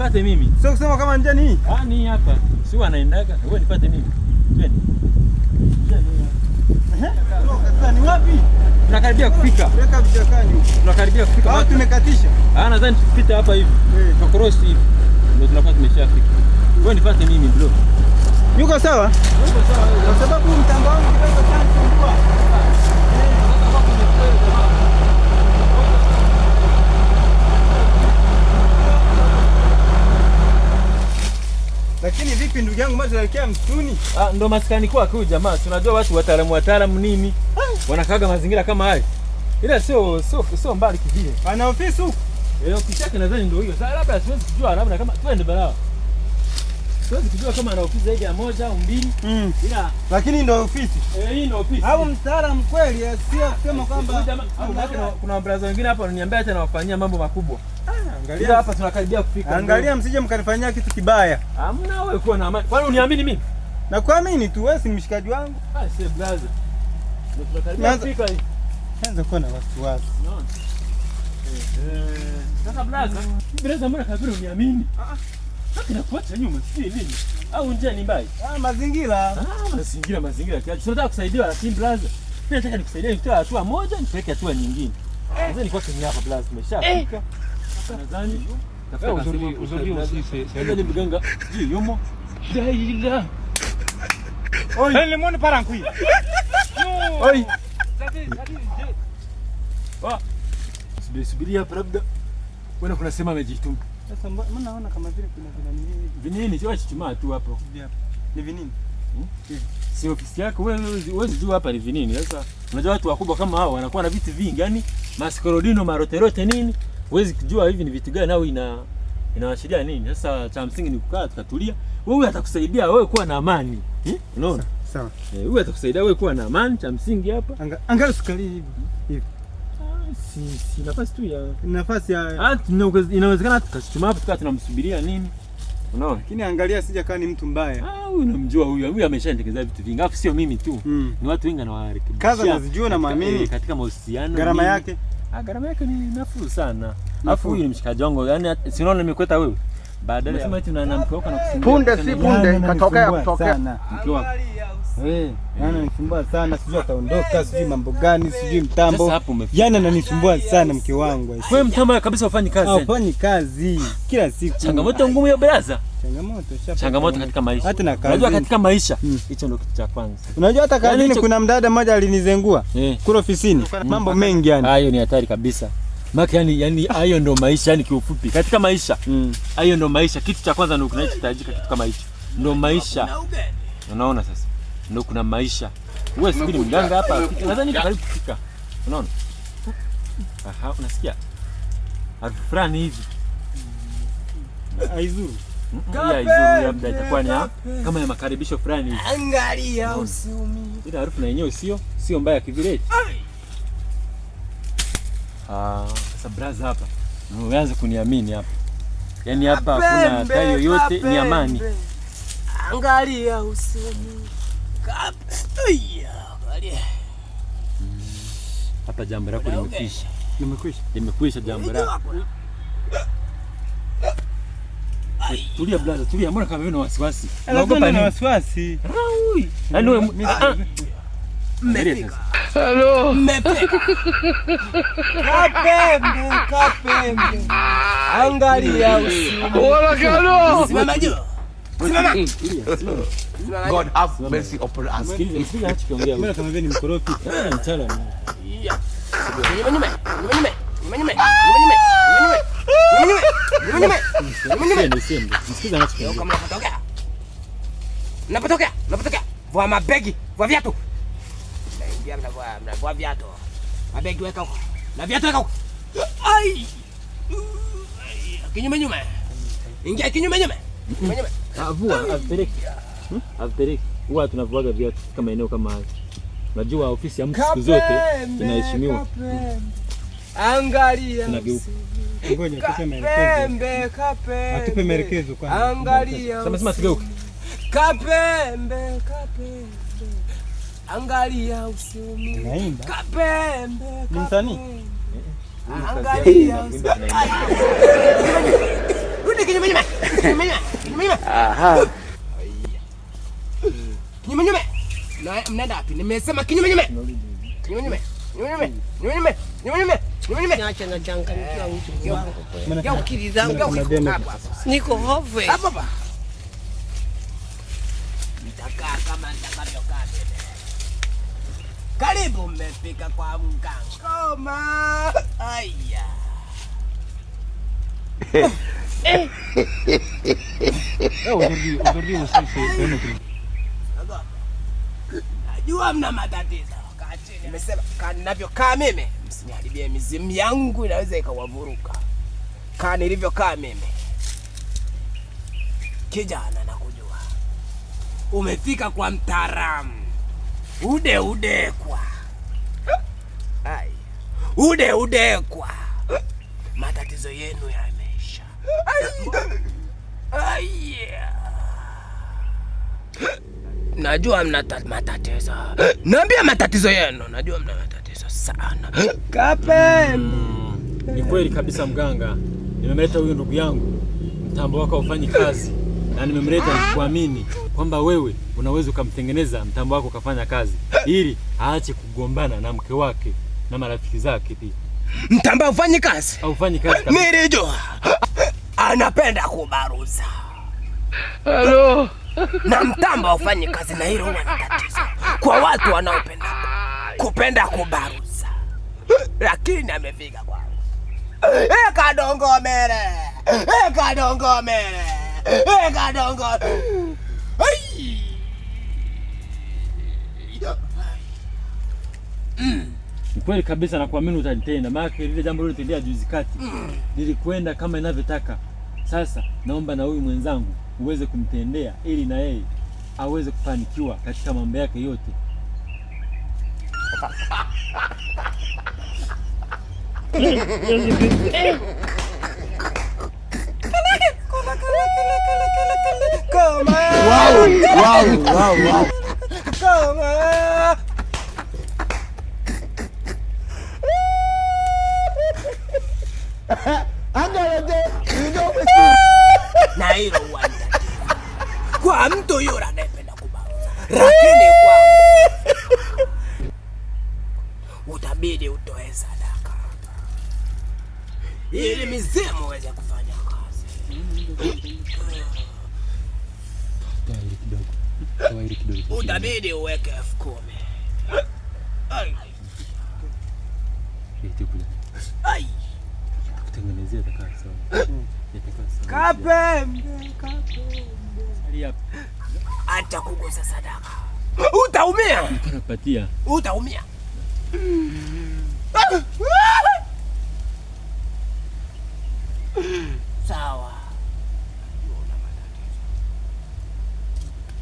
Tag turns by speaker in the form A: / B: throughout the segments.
A: Nifuate mimi.
B: Sio kusema kama njia ni hii.
A: Ah, ni hapa. Si wanaendaga. Wewe nifuate mimi. Twende. Njia ni hapa.
B: Sasa ni wapi?
A: Tunakaribia kufika.
B: Weka vichakani huko.
A: Tunakaribia kufika.
B: Au tumekatisha?
A: Ah, nadhani tukipita hapa hivi. Tukross hivi. Ndio tunakuwa tumeshafika. Wewe nifuate mimi bro.
B: Yuko sawa?
A: Yuko sawa.
B: Kwa sababu mtambo wangu kidogo chanisumbua. Lakini vipi ndugu yangu, mbona tunaelekea msituni?
A: Ah, ndo maskani kwake huyu jamaa. Si unajua watu wataalamu nini? Wanakaaga mazingira kama haya. Ila sio mbali kivile.
B: Ana ofisi huko?
A: Eh, ofisi yake nadhani ndio hiyo. Sasa labda siwezi kujua labda kama twende balaa. Siwezi kujua kama ana ofisi zaidi ya moja au mbili. Ila
B: Lakini ndio ofisi.
A: eh, hii ndio ofisi.
B: Au mtaalamu kweli, sio kusema kwamba
A: Huyu jamaa, kuna brother wengine hapa wananiambia hata nawafanyia mambo makubwa. Ila
B: angalia,
A: hapa tunakaribia kufika.
B: angalia msije mkanifanyia kitu kibaya.
A: Hamna wewe kuwa na amani. Kwani uniamini mimi?
B: Nakuamini tu, wewe si mshikaji wangu.
A: Ah, si brother. Ndio tunakaribia kufika hii.
B: Anza kuwa na wasiwasi.
A: Unaona? Sasa brother, brother mbona kama vile uniamini? Ah. Sasa nakuacha nyuma, si nini? Au njia ni mbaya?
B: Ah, mazingira.
A: Ah, mazingira kiaje. Tunataka kusaidiwa lakini brother, mimi nataka nikusaidie nitoe hatua moja nipeleke hatua nyingine. Nadhani kwake ni hapa brother, tumeshafika. Nadhani
C: Aujourd'hui aussi c'est
A: Nadhani mganga ji yumo. Daila.
B: Oi.
C: Le monde part en couille.
A: Oi. Ah. Subiri subiri hapa labda. Wewe kuna sema amejituma.
B: Sasa mbona naona kama vile kuna vinani hivi?
A: Vinini sio chichumaa tu hapo.
B: Ni vinini?
A: Si ofisi yako wewe huwezi jua hapa ni vinini. Sasa unajua watu wakubwa kama hao wanakuwa na vitu vingi, yani maskorodino maroterote nini, huwezi kujua hivi ni vitu gani au inaashiria nini. Sasa cha msingi ni kukaa tukatulia. Wewe atakusaidia wewe kuwa na amani. Unaona?
B: Sawa.
A: Wewe atakusaidia wewe kuwa na amani, cha msingi hapa.
B: Angalia usikali hivi. Hivi.
A: Si nafasi tu ya
B: Nafasi ya
A: ah, inawezekana tukachuchumaa hapo tukawa tunamsubiria nini. Unaona?
B: Lakini angalia sija kaa ni mtu mbaya.
A: Ah, huyu namjua huyu. Huyu ameshaendeleza vitu vingi. Alafu sio mimi tu. Ni watu wengi anawarekebisha.
B: Kaza nazijua na muamini.
A: Katika mahusiano.
B: Gharama yake?
A: Ah, gharama yake ni nafuu sana. Alafu huyu ni mshikaji wangu. Yaani si unaona nimekuita wewe? Badala ya eti una mke wako na kusumbua.
D: Punde si punde katokea kutokea.
A: Mke wako.
B: Eh, yani ananisumbua sana, sijui ataondoka, sijui mambo gani, sijui mtambo.
A: Sasa hapo umefika.
B: Yani ananisumbua sana mke wangu.
A: Wewe mtambo kabisa hufanyi kazi.
B: Hafanyi kazi kila siku.
A: Changamoto ngumu hiyo brother.
B: Changamoto
A: katika maisha.
B: Hata na kazi.
A: Unajua katika maisha hicho ndio kitu cha kwanza.
B: Unajua hata kazini kuna mdada mmoja alinizengua kule ofisini. Mambo mengi yani.
A: Hayo ni hatari kabisa. Maki yani hayo ndio maisha yani kiufupi. Katika maisha. Hayo ndio maisha. Kitu cha kwanza ndio kinachohitajika kitu kama hicho. Ndio maisha. Unaona sasa? Ndio kuna maisha. Wewe subiri mganga hapa. Nadhani karibu kufika. Unaona? Aha, unasikia? Harufu fulani hivi.
B: Haizuru.
A: Haizuru, labda itakuwa ni kama ya makaribisho fulani hivi.
E: Angalia usiumie.
A: Ila harufu na yenyewe sio mbaya kivile. Ah, sasa brother hapa. Umeanza kuniamini hapa. Yaani hapa hakuna hatari yoyote, ni amani.
E: Angalia usiumie. Angalia.
A: Hapa jambo lako limekwisha.
B: Limekwisha.
A: Limekwisha jambo lako. Tulia brother, tulia. Mbona kama una wasiwasi?
B: Unaogopa nini? Wasiwasi.
A: Yaani wewe
E: mmefika.
D: Hello.
E: Mmefika. Kapembe, kapembe. Angalia usiumie.
D: Wala kalo.
E: Simama juu. Simama.
D: God have mercy upon us.
A: Sikiliza anachokiongea.
B: Mbona kama vile ni mkorofi?
A: Mtaalamu.
E: Nyuma nyuma. Nyuma nyuma. Nyuma nyuma. Nyuma nyuma. Nyuma nyuma.
A: Sikiliza anachokiongea.
E: Kama unapotokea. Unapotokea, unapotokea. Vua mabegi, vua viatu. Naingia mnavua viatu. Mabegi weka huko. Na viatu weka huko. Ai. Kinyume nyuma. Ingia kinyume nyuma. Kinyume nyuma.
A: Vua, avipeleki. Avipeleki. Huwa tunavuaga viatu katika maeneo kama haya. Unajua ofisi ya mtu siku zote inaheshimiwa.
E: Angalia.
A: Tunageuka.
B: Ngoja atupe maelekezo.
E: Kapembe, kapembe.
B: Atupe maelekezo kwanza.
E: Angalia.
A: Sema sema tugeuke.
E: Kapembe, kapembe. Angalia usiumie.
B: Unaimba?
E: Kapembe.
B: Ni msanii?
E: Angalia. Rudi kinyume nyuma.
D: Aha.
E: Kinyume nyume. Na mnaenda wapi? Nimesema kinyume nyume. Kinyume nyume. Kinyume nyume. Kinyume nyume. Kinyume nyume. Kinyume nyume.
F: Niache nachanganyikiwa mtu wangu kweli.
B: Maana
F: Akili zangu
B: kuna damage.
E: Hapo hapo.
F: niko hove.
E: Hapo hapa. Nitakaa kama nitakavyokaa mimi. Karibu mmefika kwa mganga. Koma. Aya.
C: Aujourd'hui aussi, c'est un autre.
E: Najua mna matatizo. Kaa chini. Nimesema kaa ninavyokaa mimi, msiniharibie mizimu yangu inaweza ikawavuruka. Kaa nilivyokaa mimi. Kijana nakujua. Umefika kwa mtaalamu. Ude udekwa. Ai. Ude udekwa. Matatizo yenu yameisha. Ai. Ai. Najua mna matatizo. Niambia matatizo yenu. Najua mna matatizo sana. Kapembe.
A: Ni kweli kabisa mganga, nimemleta huyu ndugu yangu, mtambo wako haufanyi kazi, na nimemleta nikuamini kwamba wewe unaweza ukamtengeneza mtambo wako ukafanya kazi, ili aache kugombana na mke wake na marafiki zake pia.
E: Mtambo haufanyi kazi?
A: Haufanyi kazi kabisa.
E: Nilijua anapenda kubaruza.
D: Hello.
E: Na mtambo haufanyi kazi, na hilo huwa ni tatizo kwa watu wanaopenda kupenda kubaruza, lakini amefika kwangu. E kadongomere, e kadongomere, e kadongo. Ai.
A: Ni kweli kabisa, nakuamini utanitenda, maana lile jambo ulilotendea juzi kati nilikwenda kama inavyotaka. Sasa naomba na huyu mwenzangu uweze kumtendea ili na yeye aweze kufanikiwa katika mambo yake yote.
D: Wow, wow, wow.
E: Koma. Na hilo huwa ni tatizo kwa mtu yule anayependa kubaruza, lakini kwangu utabidi utoe sadaka ili mizimu uweze kufanya kazi. Utabidi uweke 10,000. Ai. Ai.
A: Kutengenezea itakaa sawa. Itakaa sawa.
E: Kapembe, kapembe. Acha kugusa sadaka. Utaumia.
A: Nitakupatia.
E: Utaumia. Sawa.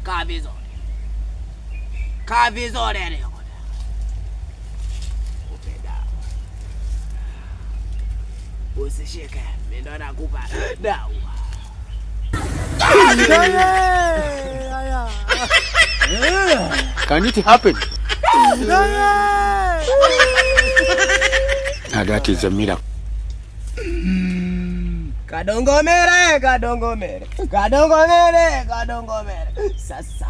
E: Kaa vizuri. Kaa vizuri leo. Upe dawa. Usishike, mimi ndo nakupa dawa.
D: Can it happen? Now that is a miracle.
E: Kadongomere, kadongomere, kadongomere, kadongomere. Sasa.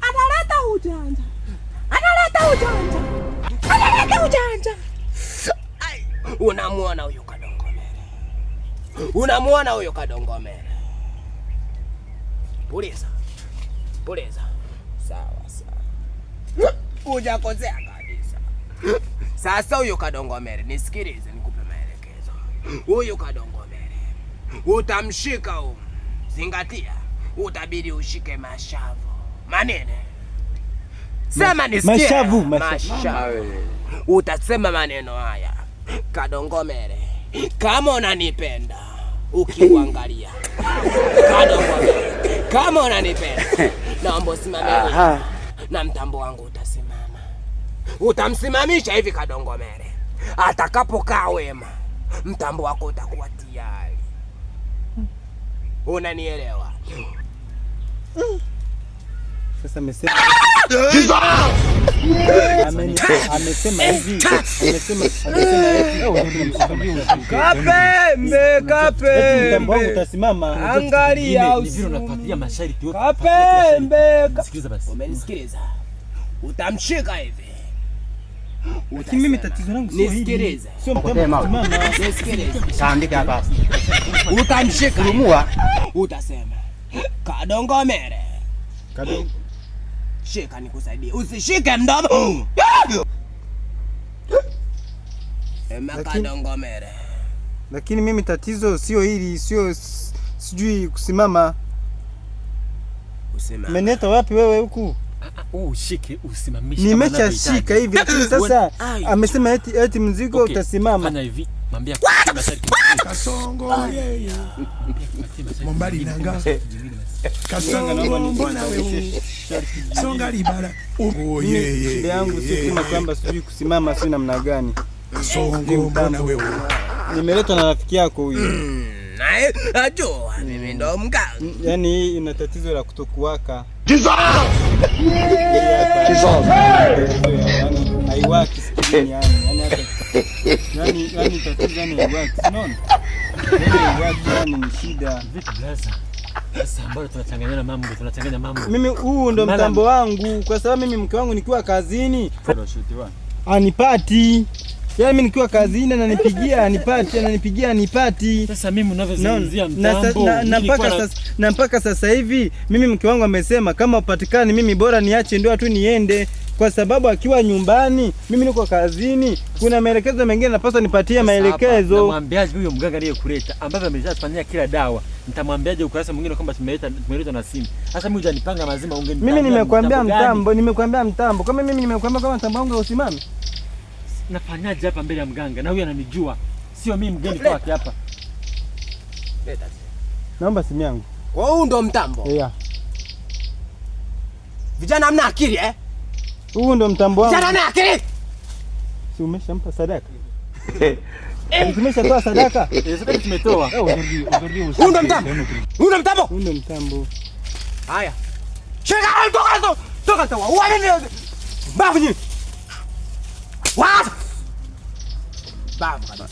E: Analeta ujanja. Analeta ujanja. Analeta ujanja. Ai, unamuona huyo kadongomere. Unamuona huyo kadongomere. Puliza. Puliza. Sawa sawa. Hujakosea kabisa. Sasa huyo kadongomere, nisikilize nikupe maelekezo. Huyu kadongomere utamshika huyu. Zingatia, utabidi ushike mashavu. Manene. Sema nisikie.
B: Mashavu,
E: Mashavu. Utasema maneno haya. Kadongomere, kama unanipenda ukiuangalia. Kadongomere, kama unanipenda naomba usimame na mtambo wangu utasimama. Utamsimamisha hivi Kadongomere. Atakapokaa wema, mtambo wako utakuwa tayari. Unanielewa?
B: Sasa amesema amesema hivi, amesema hivi.
E: Kapembe,
B: Eti mtambo wangu
E: kapembe.
B: utasimama.
E: Angalia
A: Ni vile unafuatilia masharti yote.
E: Kapembe.
A: Sikiliza basi.
E: Umenisikiliza? Utamshika hivi.
B: Lakini mimi tatizo langu sio hili.
E: Nisikilize.
B: Sio mtambo kusimama.
E: Nisikilize.
G: Tandika hapa.
E: Utamshika.
G: Kurumua.
E: Utasema kadongomere.
B: Kadongo.
E: Shika nikusaidie. Usishike mdomo. Ema kadongomere.
B: Lakini mimi tatizo sio hili, sio sijui kusimama.
E: Usimame.
B: Umenileta wapi wewe huku?
A: Ushike usimamishe. kama
B: Nimeshashika hivi lakini sasa
E: Ai.
B: amesema eti mzigo
A: Okay,
B: utasimama.
A: Fanya hivi, mwambie akupatie masharti.
H: Kasongo yeye Mombali nanga Kasongo mbona wewe Songa libala Oh yeye
B: Shida yangu sio kusema kwamba sijui kusimama, sio namna gani.
H: Kasongo mbona wewe
B: Nimeletwa na rafiki yako huyu.
E: Naye najua mimi ndo mganga.
B: Yaani hii ina tatizo la kutokuwaka. Yaani haiwaki skrini yani. Yaani hata yaani tatizo yani haiwaki. Unaona? Yaani haiwaki yani ni shida.
A: Vipi blaza? Sasa ambalo tunachanganyana mambo, tunachanganya mambo.
B: Mimi huu ndo mtambo wangu kwa sababu mimi mke wangu nikiwa kazini anipati. Yaani mimi nikiwa kazini ananipigia anipati, ananipigia anipati.
A: Sasa mimi unavyozungumzia mtambo
B: Na mpaka sasa hivi mimi mke wangu amesema kama upatikani mimi bora niache ndoa tu niende, kwa sababu akiwa nyumbani mimi niko kazini, kuna maelekezo mengine napaswa nipatie maelekezo.
A: Namwambiaje huyo mganga aliyekuleta ambaye ameshafanyia kila dawa? Nitamwambiaje ukurasa mwingine kwamba tumeleta na simu? Sasa mimi hujanipanga mazima, ungeniambia.
B: Mimi nimekuambia mtambo, nimekuambia mtambo. Kama mimi nimekuambia kama mtambo wangu hausimami.
A: Nafanyaje hapa mbele ya mganga? Na huyu ananijua. Sio mimi mgeni kwake hapa.
B: Naomba simu yangu.
E: Kwa huu ndo mtambo.
B: Yeah.
E: Vijana hamna akili eh?
B: Huu ndo mtambo wangu.
E: Vijana hamna akili.
B: Si umeshampa sadaka? Tumeshatoa sadaka?
A: Sadaka tumetoa.
E: Huu ndo mtambo. Huu ndo mtambo.
B: Huu ndo mtambo.
E: Haya. Shika toka toka toka. Wewe babu nyinyi. Wapi? Babu kabisa.